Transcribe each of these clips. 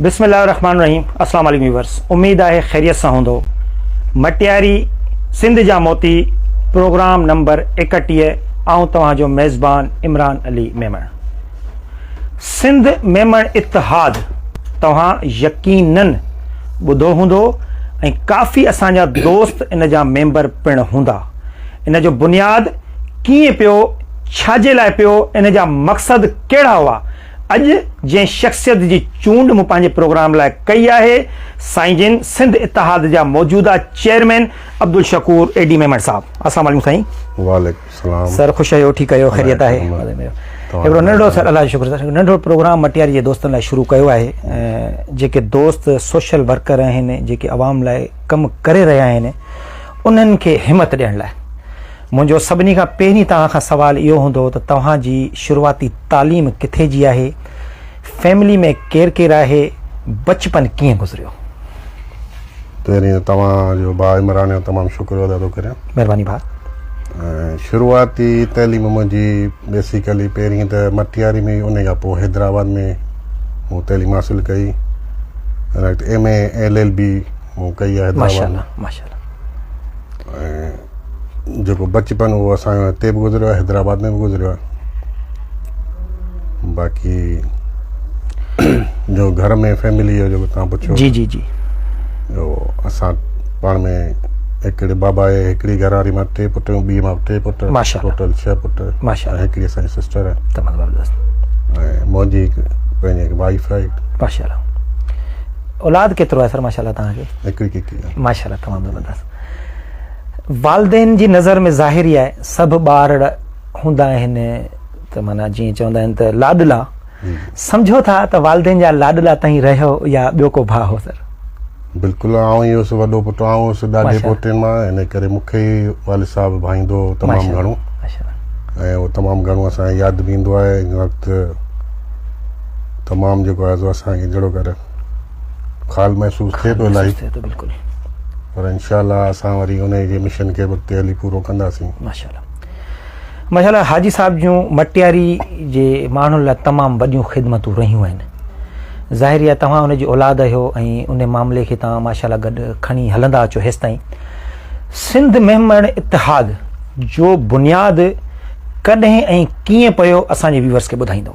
بسم الله الرحمن الرحيم السلام عليڪم ويورس اميد آهي خيريت سان هوندو مٽياري سنڌ جا موتي پروگرام نمبر 31 آئون توهان جو ميزبان عمران علي ميمڻ سنڌ ميمڻ اتحاد توهان يقينن ٻڌو هوندو ۽ ڪافي اسان جا دوست ان جا ميمبر پڻ هوندا ان جو بنياد ڪيئن پيو، ڇاجي لاء پيو، ان جا مقصد ڪهڙا هئا؟ اڄ جنهن شخصيت جي چونڊ مون پنهنجي پروگرام لاء ڪئي آهي، سائين جن سنڌ اتحاد جا موجوده چيئرمين عبدالشڪور اي ڊي ميمڻ صاحب. السلام عليڪم سائين. وعليڪم السلام. سر خوش آهيو، ٺيڪ آهيو، خيريت آهي؟ هڪڙو ننڍڙو سر الله جو شڪر سر ننڍڙو پروگرام مٽياري جي دوستن لاء شروع ڪيو آهي جيڪي دوست سوشل ورڪر آهن جيڪي عوام لاء ڪم ڪري رهيا آهن انهن کي همت ڏيڻ لاء منهنجو سڀني کان پهرين توهان کان سوال اهو هوندو ته توهان جي شروعاتي تعليم ڪٿي جي آهي، فيملي ۾ ڪير ڪير آهي، بچپن ڪيئن گذريو؟ پهرين ته توهان جو ڀاء عمران جو تمام شڪريو ادا ٿو ڪريان. مهرباني ڀاء. شروعاتي تعليم منهنجي بيسيڪلي پهرين ته مٽياري ۾ ان کان پوء حيدرآباد ۾ مون تعليم حاصل ڪئي. M A L L B مون ڪئي آهي حيدرآباد ۾. ماشاءالله ماشاءالله. ۽ جيڪو بچپن اهو اسان جو هتي به گذريو آهي حيدرآباد ۾ به گذريو آهي باقي جو گهر ۾ فيملي جو جيڪو تان پڇيو جي جي جي جو اسان پاڻ ۾ هڪڙي بابا آهي هڪڙي گهر واري مان ٽي پٽ ٻي مان ٽي پٽ ماشاءالله ٽوٽل ڇهه پٽ ماشاءالله هڪڙي اسان جي سسٽر آهي تمام زبردست ۽ منهنجي هڪ پنهنجي هڪ وائيف آهي ماشاءالله اولاد ڪيترو آهي سر ماشاءالله تان کي هڪڙي ڪڪي آهي ماشاءالله تمام زبردست والدين جي نظر ۾ ظاهر ئي آهي سڀ ٻار هوندا آهن ته معنيٰ جيئن چوندا آهن ته لاڏلا سمجهو ٿا ته والدين جا لاڏلا تائين رهيو يا ٻيو ڪو ڀاء هو سر؟ بلڪل آئون ئي هوس وڏو پٽ آئون هوس ڏاڍي پوٽين مان ان ڪري مون کي ئي والد صاحب ڀائيندو هو تمام گهڻو ۽ اهو تمام گهڻو اسان کي ياد به ايندو آهي ان وقت تمام جيڪو آهي سو اسان کي جهڙو ڪر خال محسوس ٿئي ٿو الاهي ٿئي ٿو بلڪل پر انشاء الله اسان وري ان جي مشن کي به اڳتي هلي پورو ڪنداسين. ماشاءالله ماشاءالله حاجي صاحب جون مٽياري جي ماڻهن لاء تمام وڏيون خدمتون رهيون آهن ظاهر آهي توهان ان جي اولاد آهيو ۽ ان معاملي کي توهان ماشاءالله گڏ کڻي هلندا اچو هيستائين سنڌ مهمڻ اتحاد جو بنياد ڪڏهن ۽ ڪيئن پيو اسان جي ويورس کي ٻڌائيندو.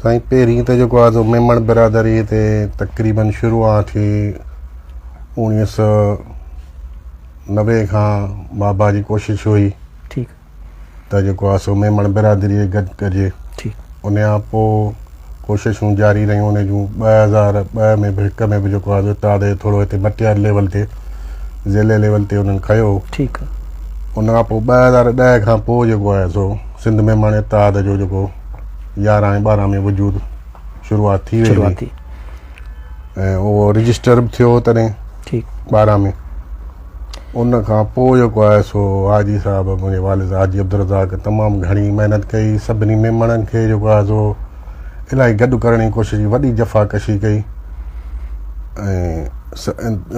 سائين پهرين ته جيڪو آهي سو ميمڻ برادري هتي تقريبن شروعات ٿي 1990 کان بابا جي ڪوشش هئي ٺيڪ ته جيڪو آهي سو ميمڻ برادري گڏ ڪجي ٺيڪ ان کان پوء ڪوششون جاري رهيون ان جون 2002 ۾ به هڪ ۾ به جيڪو آهي اتحاد جو ٿورو هتي مٽيار ليول تي ضلعي ليول تي انهن کنيو ٺيڪ ان کان پوء 2010 کان پوء جيڪو آهي سو سنڌ ميمڻ اتحاد جو جيڪو 11 ۽ 12 ۾ وجود شروعات ٿي وئي شروعات ٿي ۽ اهو رجسٽر به ٿيو تڏهن ٺيڪ 12 ۾ ان کان پوء جيڪو آهي سو حاجي صاحب منهنجي والد حاجي عبدالرزاق تمام گهڻي محنت ڪئي سڀني ميمڻن کي جيڪو آهي سو الاهي گڏ ڪرڻ جي ڪوشش ڪئي وڏي جفا ڪشي ڪئي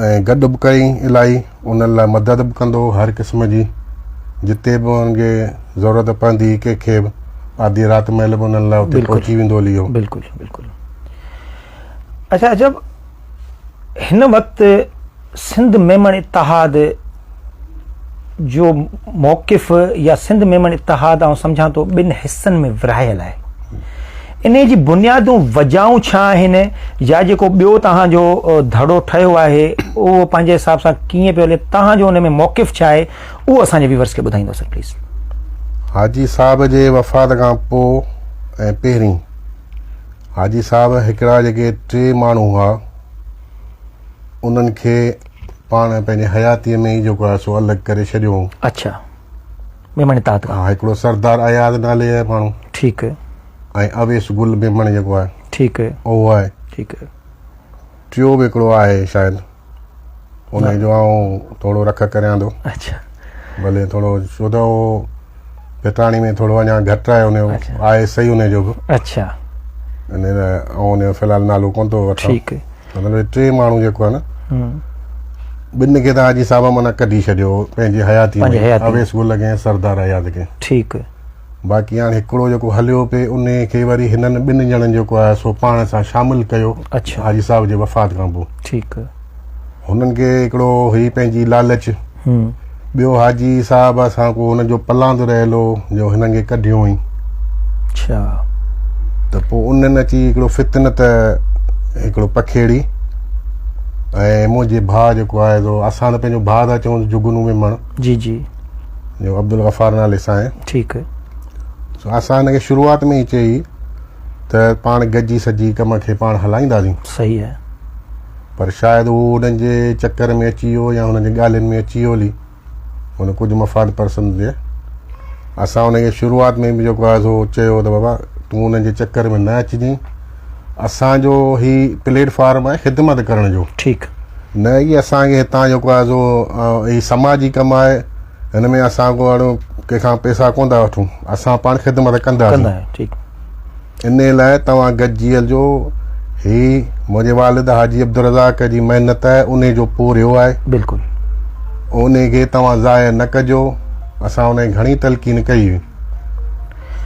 ۽ گڏ به ڪئي الاهي انهن لاء مدد به ڪندو هو هر قسم جي جتي به انهن کي ضرورت پوندي هئي ڪنهن کي به آڌي رات مهل به انهن لاء اتي پهچي ويندو هلي هو. بلڪل بلڪل اچا عجب هن وقت سنڌ ميمڻ اتحاد جو موقف يا سنڌ ميمڻ اتحاد آئون سمجهان ٿو ٻن حصن ۾ ورهايل آهي انهي جي بنيادون وجائون ڇا آهن يا جيڪو ٻيو توهان جو ڌڙو ٺهيو آهي اهو پنهنجي حساب سان ڪيئن پيو هلي توهان جو ان ۾ موقف ڇا آهي اهو اسان جي ويورس کي ٻڌائيندو سر پليز. حاجي صاحب جي وفات کان پوء ۽ پهرين حاجي صاحب هڪڙا جيڪي ٽي ماڻهو هئا انهن کي پاڻ پنهنجي حياتيء ۾ ئي جيڪو آهي سو الڳ ڪري ڇڏيو هو. اڇا ميمڻ اتحاد کان. ها هڪڙو سردار اياز نالي آهي ماڻهو. ٺيڪ. ۽ اويس گل ميمڻ جيڪو آهي. ٺيڪ. اهو آهي. ٺيڪ. ٽيو به هڪڙو آهي شايد ان جو آئون ٿورو رک ڪريان ٿو. اڇا. ڀلي ٿورو ڇو ته اهو پتاڻي ۾ ٿورو اڃا گهٽ آهي ان جو آهي صحيح ان جو به. اڇا. ان لاء آئون ان جو في الحال نالو ڪونه ٿو وٺان. ٺيڪ. مطلب ٽي ماڻهو جيڪو آهي نه ٻن کي ته حاجي صاحب معنيٰ ڪڍي ڇڏيو پنهنجي حياتي ۾ اويس گل کي ۽ سردار اياز کي. ٺيڪ. باقي هاڻي هڪڙو جيڪو هليو پئي انهي کي وري هنن ٻن ڄڻن جيڪو آهي سو پاڻ سان شامل ڪيو اڇا. حاجي صاحب جي وفات کان پوء. ٺيڪ. هنن کي هڪڙو هئي پنهنجي لالچ. ٻيو حاجي صاحب سان ڪو هنن جو پلاند رهيل هو جو هنن کي ڪڍيو هئين. اڇا. ته پوء انهن اچي هڪڙو فتنت هڪڙو پکيڙي ۽ منهنجي ڀاء جيڪو آهي سو اسان ته پنهنجو ڀاء ٿا چئون جگنو ميمڻ. جي جي. جو عبدالغفار نالي سان آهي. ٺيڪ. سو اسان هن کي شروعات ۾ ئي چئي ته پاڻ گڏجي سڄي ڪم کي پاڻ هلائينداسين. صحيح آهي. پر شايد هو انهن جي چڪر ۾ اچي ويو يا هنن جي ڳالهين ۾ اچي ويو هلي هن ڪجهه مفاد پرسند جي اسان هن کي شروعات ۾ به جيڪو آهي سو چيو ته بابا تون انهن جي چڪر ۾ نه اچجين اسان جو هي پليٽ فارم آهي خدمت ڪرڻ جو. ٺيڪ. نه ئي اسان کي هتان جيڪو آهي سو هي سماجي ڪم آهي هن ۾ اسان ڪو اهڙو ڪنهن کان پئسا ڪونه ٿا وٺون اسان پاڻ خدمت ڪنداسين. ڪندا آهيون ٺيڪ. ان لاء توهان گڏجي هلجو هي منهنجي والد حاجي عبدالرزاق جي محنت آهي انهي جو پورهيو آهي. بلڪل. انهي کي توهان ضايع نه ڪجو اسان انهي گهڻي تلقين ڪئي هئي.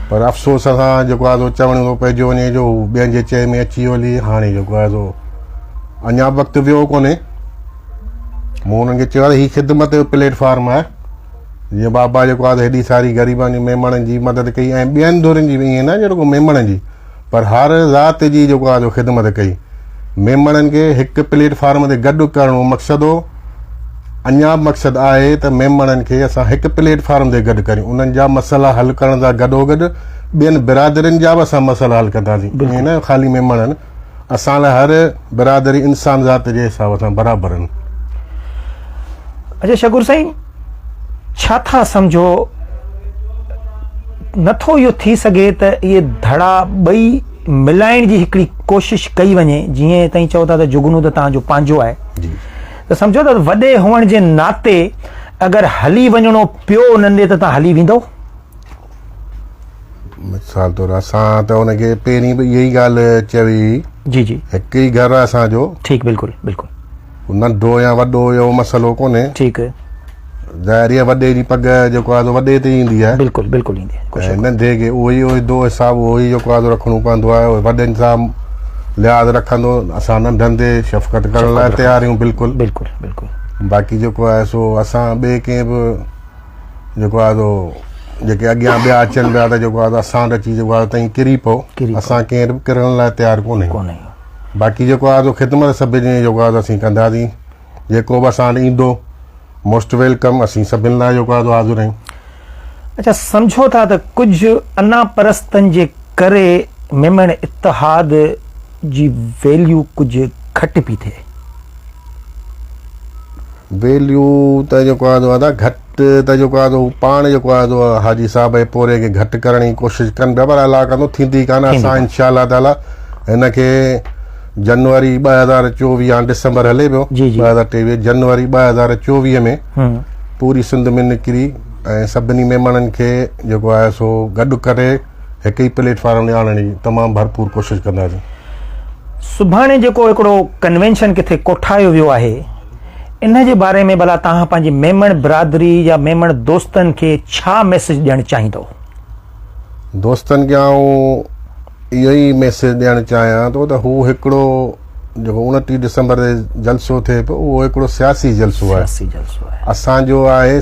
پر افسوس سان جيڪو آهي سو چوڻو ٿو پئجيو وڃي جو هو ٻين جي چئي ۾ اچي ويو هلي هاڻي جيڪو آهي سو اڃا به وقت ويو ڪونهي مون انهن کي چيو آهي هي خدمت جو پليٽ فارم آهي جيئن بابا جيڪو آهي هيڏي ساري غريبن جي ميمڻن جي مدد ڪئي ۽ ٻين ڌرين جي به ائين نه جو رڳو ميمڻن جي پر هر ذات جي جيڪو آهي سو خدمت ڪئي ميمڻن کي هڪ پليٽ فارم تي گڏ ڪرڻو مقصد هو اڃا به مقصد آهي ته ميمڻن کي اسان هڪ پليٽ فارم تي گڏ ڪريون انهن جا مسئلا حل ڪرڻ سان گڏوگڏ ٻين برادرين جا به اسان مسئلا حل ڪنداسين ائين نه خالي ميمڻن اسان لاء هر برادري انسان ذات جي حساب سان برابر آهن. اچا شڪور سائين ڇا ٿا سمجهو نٿو اهو ٿي سگهي ته اهي ڌڙا ٻئي ملائڻ جي هڪڙي ڪوشش ڪئي وڃي جيئن تائين چئو ٿا ته جگنو ته توهان جو پنهنجو آهي ته سمجهو ته وڏي هئڻ جي ناتي اگر هلي وڃڻو پيو انهن ڏي ته توهان هلي ويندو؟ مثال طور اسان ته ان کي پهرين به اها ئي ڳالهه چوي هئي. جي جي. هڪ ئي گهر آهي اسان جو. ٺيڪ بلڪل بلڪل. ننڍو يا وڏو اهو مسئلو ڪونهي. ٺيڪ. ظاهر آهي وڏي جي پڳ جيڪو آهي سو وڏي تي ايندي آهي. بلڪل بلڪل ايندي آهي. ۽ ننڍي کي اهو ئي عهدو حساب اهو ئي جيڪو آهي سو رکڻو پوندو آهي وڏن سان لحاظ رکندو اسان ننڍن تي شفقت ڪرڻ لاء تيار آهيون بلڪل. بلڪل بلڪل. باقي جيڪو آهي سو اسان ٻئي ڪنهن به جيڪو آهي سو جيڪي اڳيان ٻيا اچن پيا ته جيڪو آهي اسان وٽ اچي جيڪو آهي تائين ڪري پئو اسان ڪنهن وٽ به ڪرڻ لاء تيار ڪونهي باقي جيڪو آهي سو خدمت سڀني جي جيڪو آهي اسين ڪنداسين جيڪو به اسان وٽ ايندو موسٽ welcome اسين سڀن لاء جيڪو آهي سو حاضر آهيون. اڇا سمجهو ٿا ته ڪجهه انا پرستن جي ڪري ميمڻ اتحاد جي ويليو ڪجهه گهٽ پي ٿئي. ويليو ته جيڪو آهي سو ادا گهٽ ته جيڪو آهي سو پاڻ جيڪو آهي سو حاجي صاحب جي پورهيي کي گهٽ ڪرڻ جي ڪوشش ڪن پيا پر الله ڪندو ٿيندي ڪانه اسان انشاء الله تعالي هن کي جنوري 2024 هاڻ ڊسمبر هلي پيو 2023 جنوري 2024 ۾ پوري سنڌ ۾ نڪري ۽ سڀني ميمڻن کي جيڪو آهي سو گڏ ڪري هڪ ئي پليٽ فارم تي آڻڻ جي تمام ڀرپور ڪوشش ڪنداسين. سڀاڻي جيڪو هڪڙو ڪنوينشن ڪٿي ڪوٺايو ويو آهي ان جي باري ۾ ڀلا توهان پنهنجي ميمڻ برادري يا ميمڻ دوستن کي ڇا ميسيج ڏيڻ چاهيندؤ؟ دوستن کي آئون اهو ئي ميسيج ڏيڻ چاهيان ٿو ته هو هڪڙو جيڪو 29 ڊسمبر تي جلسو ٿئي پيو اهو هڪڙو سياسي جلسو آهي. سياسي جلسو آهي. اسان جو آهي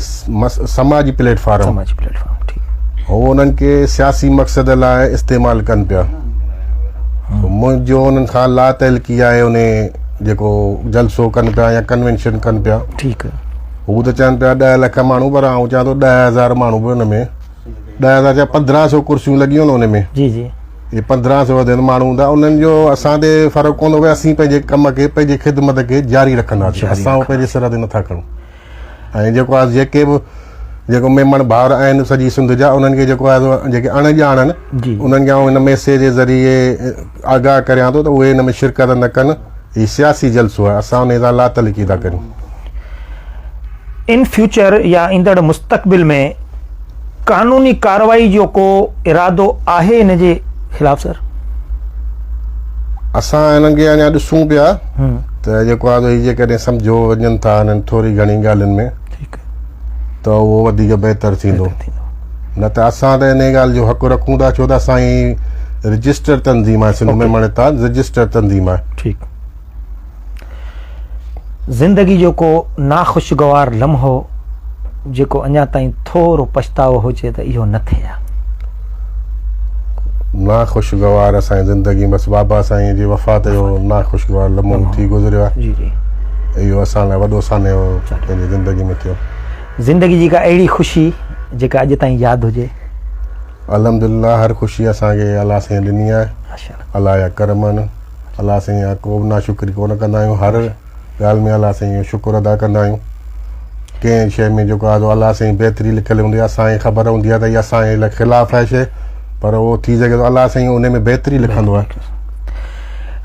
سماجي پليٽ فارم. سماجي پليٽ فارم ٺيڪ. هو انهن کي سياسي مقصد لاء استعمال ڪن پيا. منهنجو انهن کان لا تعلقي آهي ان جيڪو جلسو ڪن پيا يا ڪنوينشن ڪن پيا. ٺيڪ. هو ته چون پيا 10 لک ماڻهو پر آئون چوان ٿو 10000 ماڻهو به ان ۾ 10000 جا 1500 ڪرسيون لڳيون آهن ان ۾. جي جي. اهي 1500 وڌيل ماڻهو هوندا انهن جو اسان تي فرق ڪونه پوي اسين پنهنجي ڪم کي پنهنجي خدمت کي جاري رکنداسين اسان پنهنجي سر تي نٿا کڻون ۽ جيڪو آهي جيڪي به جيڪو ميمڻ ڀائر آهن سڄي سنڌ جا انهن کي جيڪو آهي جيڪي اڻ ڄاڻ آهن انهن کي آئون هن ميسيج جي ذريعي آگاهه ڪريان ٿو ته اهي هن ۾ شرڪت نه ڪن هي سياسي جلسو آهي اسان ان سان لاتعلقي ٿا ڪريون. ان فيوچر يا ايندڙ مستقبل ۾ قانوني ڪارروائي جو ڪو ارادو آهي ان جي خلاف سر؟ اسان هنن کي اڃا ڏسون پيا ته جيڪو آهي هي جيڪڏهن سمجهو وڃن ٿا هنن ٿوري گهڻي ڳالهين ۾ ته اهو وڌيڪ بهتر ٿيندو. نه ته اسان ته انهي ڳالهه جو حق رکون ٿا ڇو ته اسان جي رجسٽر تنظيم آهي سنڌ ميمڻ اتحاد رجسٽر تنظيم آهي. ٺيڪ. زندگي جو ڪو ناخوشگوار لمحو جيڪو اڃا تائين ٿورو پڇتاء هجي ته اهو نه ٿئي ها. ناخوشگوار اسان جي زندگي بس بابا سائين جي وفات جو ناخوشگوار لمحو ٿي گذريو آهي. جي جي. اهو اسان لاء وڏو سانحو پنهنجي زندگي ۾ ٿيو. زندگي جي ڪا اهڙي خوشي جيڪا اڄ تائين ياد هجي. الحمدلله هر خوشي اسان کي الله سائين ڏني آهي. الله جا ڪرم آهن. الله سائين جا ڪو به ناشڪري ڪونه ڪندا آهيون. هر ڳالهه ۾ الله سائين جو شڪر ادا ڪندا آهيون. ڪنهن شيء ۾ جيڪو آهي سو الله سائين بهتري لکيل هوندي آهي اسان کي خبر هوندي آهي ته هي اسان جي لاء خلاف آهي شيء پر اهو ٿي سگهي ٿو الله سائين ان ۾ بهتري لکندو آهي.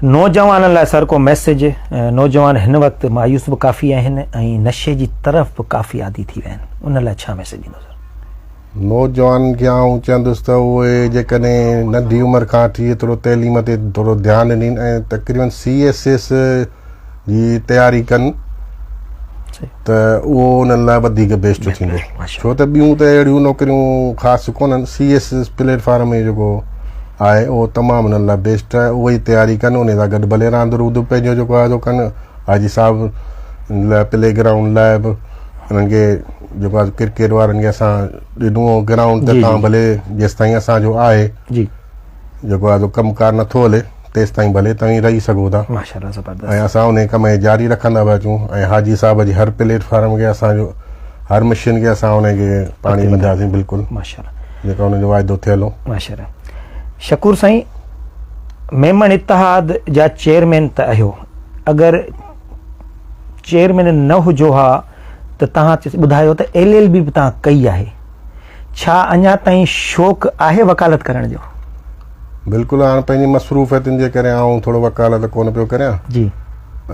نوجوانن لاء سر ڪو ميسيج نوجوان هن وقت مايوس به ڪافي آهن ۽ نشي جي طرف به ڪافي عادي ٿي ويا آهن ان لاء ڇا ميسيج ڏيندو سر؟ نوجوانن کي آئون چوندس ته اهي جيڪڏهن ننڍي عمر کان وٺي ٿورو تعليم تي ٿورو ڌيان ڏين ۽ تقريبن سي ايس ايس جي تياري ڪن ته اهو انهن لاء وڌيڪ بيسٽ ٿيندو ڇو ته ٻيون ته اهڙيون نوڪريون خاص ڪونهن C S S plate form ۾ جيڪو آهي اهو تمام انهن لاء بيسٽ آهي اهو ئي تياري ڪن ان سان گڏ ڀلي راند رود پنهنجو جيڪو آهي سو ڪن حاجي صاحب لاء پلي گرائونڊ لاء به انهن کي جيڪو آهي ڪرڪيٽ وارن کي اسان ڏنو هو گرائونڊ ته تان ڀلي جيستائين اسان جو آهي جي جيڪو آهي سو ڪم ڪار نٿو هلي تيستائين ڀلي توهين رهي سگهو ٿا ماشاءالله زبردست ۽ اسان ان ڪم کي جاري رکندا پيا اچون ۽ حاجي صاحب جي هر پليٽ فارم کي اسان جو هر مشن کي اسان ان کي پاڻي ڏينداسين بلڪل ماشاءالله جيڪا ان جو واعدو ٿيل هو ماشاءالله شڪور سائين ميمڻ اتحاد جا چيئرمين ته آهيو اگر چيئرمين نه هجو ها ته توهان ٻڌايو ته ايل ايل بي به توهان ڪئي آهي ڇا اڃا تائين شوق آهي وڪالت ڪرڻ جو؟ بلڪل هاڻ پنهنجي مصروفيتن جي ڪري آئون ٿورو وڪالت ڪونه پيو ڪريان. جي.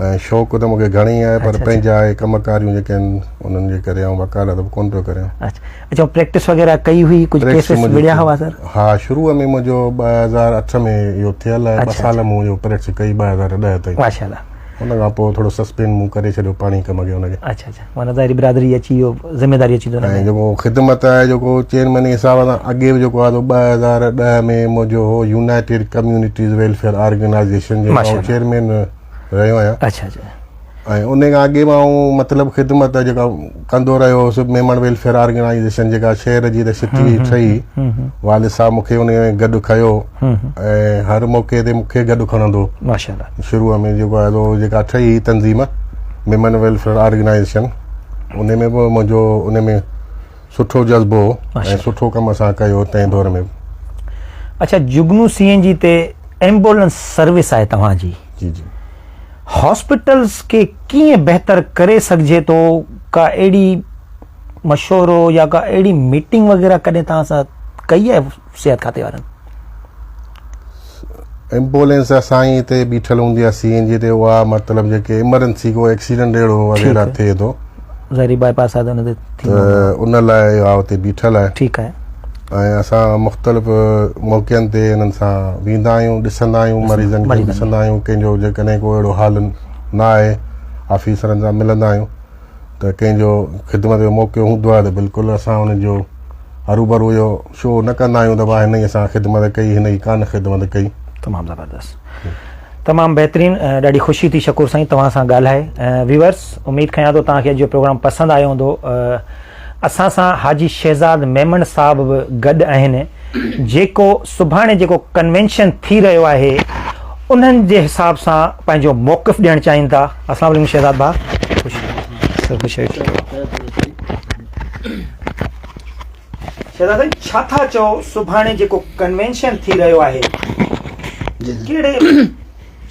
۽ شوق ته مونکي گهڻي آهي پر پنهنجا اهي ڪم ڪاريون جيڪي آهن انهن جي ڪري آئون وڪالت به ڪونه پيو ڪريان. اڇا اڇا پريڪٽس وغيره ڪئي هئي ڪجهه ڪيسز وڙهيا هئا سر؟ ها شروع ۾ منهنجو 2008 ۾ اهو ٿيل آهي ٻه سال مون اهو پريڪٽس ڪئي 2010 تائين. ماشاءالله. ان کان پوء ٿورو سسپينڊ مون ڪري ڇڏيو پاڻي ڪم کي ان کي. اڇا اڇا معنيٰ ظاهري برادري اچي ويو ذميداري اچي ويو ۽ جيڪو خدمت آهي جيڪو چيئرمين جي حساب سان اڳي به جيڪو آهي سو 2010 ۾ منهنجو هو يونائيٽيڊ ڪميونٽيز ويلفيئر آرگنائيزيشن جو آئون چيئرمين رهيو آهيان. اڇا اڇا ۽ ان کان اڳي به آئون مطلب خدمت جيڪا ڪندو رهيو هوس ميمڻ ويلفيئر آرگنائيزيشن جيڪا شهر جي ته سٽي ٺهي والد صاحب مونکي ان ۾ گڏ کنيو ۽ هر موقعي تي مونکي گڏ کڻندو ماشاءالله شروع ۾ جيڪو آهي سو جيڪا ٺهي تنظيم ميمڻ ويلفيئر آرگنائيزيشن ان ۾ به منهنجو ان ۾ سٺو جذبو هو ۽ سٺو ڪم اسان ڪيو تنهن دور ۾ اڇا جگنو سي اين جي تي ايمبولنس سروس آهي توهان جي جي جي هاسپيٽلز کي ڪيئن بهتر ڪري سگهجي ٿو ڪا اهڙي مشورو يا ڪا اهڙي ميٽنگ وغيره ڪڏهن توهان سان ڪئي آهي صحت کاتي وارن؟ ايمبولينس اسان جي هتي بيٺل هوندي آهي سي اين جي تي اها مطلب جيڪي ايمرجنسي ڪو ايڪسيڊنٽ اهڙو وغيره ٿئي ٿو ظاهري باء پاس آهي ته ان تي ته ان لاء اها اتي بيٺل آهي ٺيڪ آهي ۽ اسان مختلف موقعن تي انهن سان ويندا آهيون ڏسندا آهيون مريضن کي ڏسندا آهيون ڪنهن جو جيڪڏهن ڪو اهڙو حال نه آهي آفيسرن سان ملندا آهيون ته ڪنهن جو خدمت جو موقعو هوندو آهي ته بلڪل اسان ان جو هروڀرو اهو شو نه ڪندا آهيون ته ڀاء هن ئي اسان خدمت ڪئي هن ئي ڪانه خدمت ڪئي. تمام زبردست تمام بهترين ڏاڍي خوشي ٿي شڪور سائين توهان سان ڳالهائي ويورس اميد کيان ٿو توهان کي اڄ جو پروگرام پسند آيو هوندو اسان سان حاجي شهزاد ميمڻ صاحب به گڏ آهن جيڪو سڀاڻي جيڪو ڪنوينشن ٿي رهيو آهي انهن جي حساب سان پنهنجو موقف ڏيڻ چاهين ٿا. السلام عليڪم شهزاد ڀاء. خوش خوش شهزاد سائين ڇا ٿا چئو سڀاڻي جيڪو ڪنوينشن ٿي رهيو آهي ڪهڙي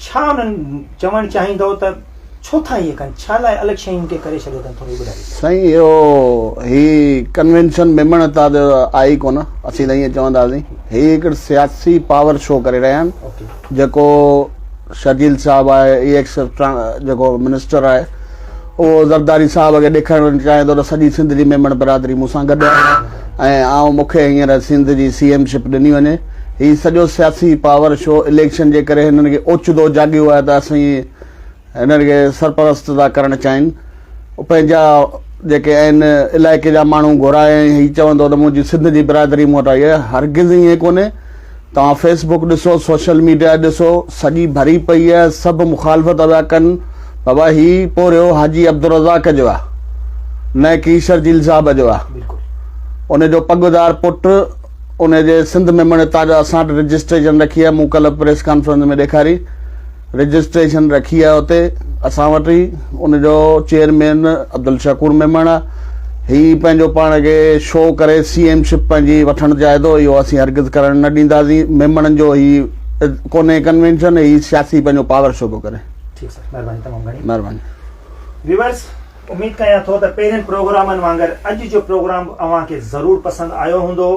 ڇا انهن چوڻ چاهيندو ته ڇو ٿا ائين ڪن؟ ڇا لاء الڳ شين کي ڪري ڇڏيو اٿن ٿورو ٻڌايو. سائين اهو هي ڪنوينشن ميمڻ اتحاد جو آهي ئي ڪونه اسين ته ائين چونداسين هي هڪڙو سياسي پاور شو ڪري رهيا آهن جيڪو شرجيل صاحب آهي اي ايڪس جيڪو منسٽر آهي اهو زرداري صاحب کي ڏيکارڻ چاهي ٿو ته سڄي سنڌ جي ميمڻ برادري مون سان گڏ آهي ۽ آئون مون کي هينئر سنڌ جي سي ايم شپ ڏني وڃي هي سڄو سياسي پاور شو اليڪشن جي ڪري هنن کي اوچتو جاڳيو آهي ته اسين هنن کي سرپرست ٿا ڪرڻ چاهين. پنهنجا جيڪي آهن علائقي جا ماڻهو گهرائي ۽ هي چوندو ته منهنجي سنڌ جي برادري مون وٽ آئي آهي هرگز ائين ڪونهي توهان فيس بڪ ڏسو سوشل ميڊيا ڏسو سڄي ڀري پئي آهي سڀ مخالفت پيا ڪن بابا هي پورهيو حاجي عبدالرزاق جو آهي نه ڪي شرجيل صاحب جو آهي ان جو پڳدار پٽ ان جي سنڌ ميمڻ تاج اسان وٽ رجسٽريشن رکي آهي مون ڪلهه پريس ڪانفرنس ۾ ڏيکاري رجسٽريشن رکي آهي اتي اسان وٽ ئي ان جو چيئرمين عبدالشڪور ميمڻ آهي هي پنهنجو پاڻ کي شو ڪري سي ايم شپ پنهنجي وٺڻ چاهي ٿو اهو اسين هرگز ڪرڻ نه ڏينداسين ميمڻن جو هي ڪونهي ڪنوينشن هي سياسي پنهنجو پاور شو پيو ڪري. ٺيڪ سر مهرباني تمام گهڻي. مهرباني. ويورس اميد ڪيان ٿو ته پهرين پروگرامن وانگر اڄ جو پروگرام به اوهان کي ضرور پسند آيو هوندو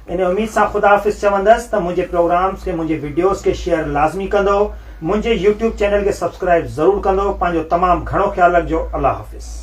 ان اميد سان خدا حافظ چوندس ته منهنجي پروگرامز کي منهنجي وڊيوز کي شيئر لازمي ڪندو منهنجي يوٽيوب چينل کي سبسڪرائب ضرور ڪندو پنهنجو تمام گهڻو خيال رکجو الله حافظ.